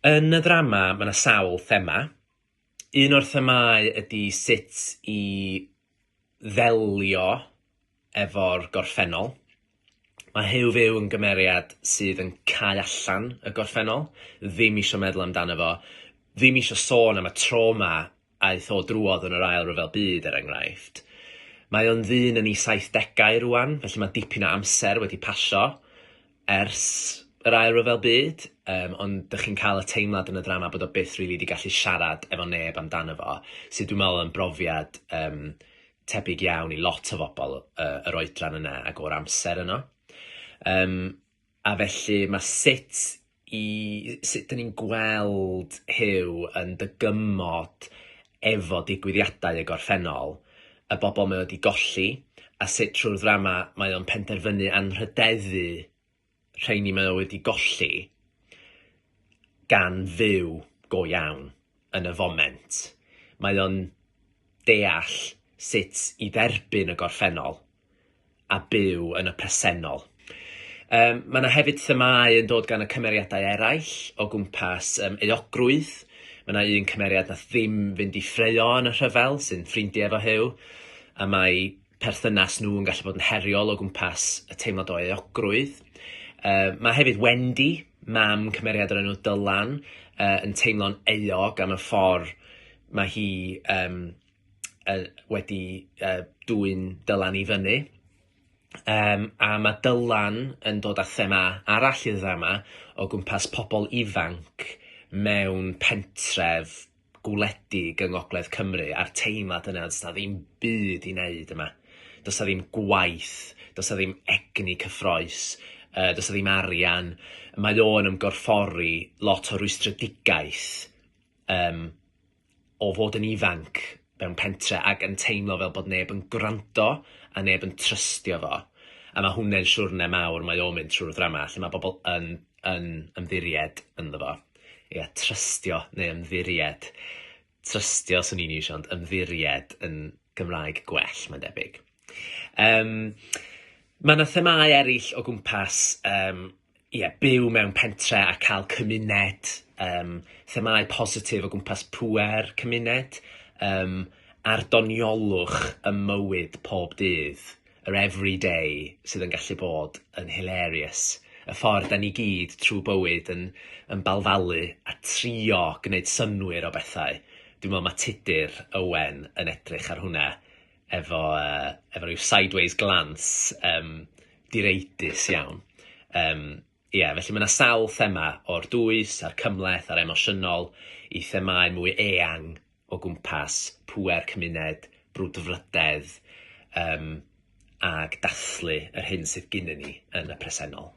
Yn y ddrama mae 'na sawl thema. Un o'r themâu ydy sut i ddelio efo'r gorffennol. Mae Huw Fyw yn gymeriad sydd yn cau allan y gorffennol, ddim isio meddwl amdano fo, ddim isio sôn am y trauma aeth o drwodd yn yr Ail Ryfel Byd, er enghraifft. Mae o'n ddyn yn ei saithdegau rŵan, felly mae dipyn o amser wedi pasio ers yr Ail Ryfel Byd, yym, ond dych chi'n cael y teimlad yn y ddrama bod o byth rili 'di gallu siarad efo neb amdano fo, sydd dwi'n meddwl yn brofiad yym tebyg iawn i lot o bobl yy yr oedran yna ac o'r amser yno. Yym, a felly ma' sut i... sut 'dan ni'n gweld Huw yn dygymod efo digwyddiadau y gorffennol, y bobl mae o 'di golli, a sut trwy'r ddrama mae o'n penderfynu anrhydeddu rheini mae o wedi golli gan fyw go iawn yn y foment. Mae o'n deall sut i dderbyn y gorffennol a byw yn y presennol. Yym, mae 'na hefyd themâu yn dod gan y cymeriadau eraill o gwmpas yym euogrwydd. Mae 'na un cymeriad nath ddim fynd i ffraeo yn y rhyfel, sy'n ffrindiau efo Huw, a mae perthynas nhw yn gallu bod yn heriol o gwmpas y teimlad o euogrwydd. Yy, mae hefyd Wendy, mam cymeriad o'r enw Dylan, yy yn teimlo'n euog am y ffordd mae hi yym yy wedi yy dwyn Dylan i fyny. Yym, a ma' Dylan yn dod â thema arall i'r ddrama o gwmpas pobl ifanc mewn pentref gwledig yng Ngogledd Cymru a'r teimlad yna does 'na ddim byd i wneud yma. Does 'na ddim gwaith, does 'na ddim egni cyffrous, yy does 'na ddim arian. Mae o'n ymgorffori lot o rwystredigaeth yym o fod yn ifanc mewn pentre ac yn teimlo fel bod neb yn gwrando a neb yn trystio fo. A ma' hwnne'n siwrne mawr mae o'n mynd trwy'r ddrama lle ma' bobl yn yn ymddiried ynddo fo. Ia, trystio neu ymddiried. Trystio 'swn i'n iwsio ond ymddiried yn Gymraeg gwell mae'n debyg. Yym, ma' 'na themâu eraill o gwmpas yym ie, byw mewn pentre a cael cymuned, yym, themâu positif o gwmpas pŵer cymuned, yym, a'r doniolwch ym mywyd pob dydd, yr everyday sydd yn gallu bod yn hilarious. Y ffordd 'dan ni gyd trwy bywyd yn yn balfalu a trio gwneud synnwyr o bethau. Dwi'n meddwl ma' Tudur Owen yn edrych ar hwnna efo yy efo ryw sideways glance yym direidus iawn. Yym ie, felly ma' 'na sawl thema o'r dwys a'r cymhleth a'r emosiynol i themâu mwy eang o gwmpas pŵer cymuned, brwdfrydedd yym ag dathlu yr hyn sydd gennyn ni yn y presennol.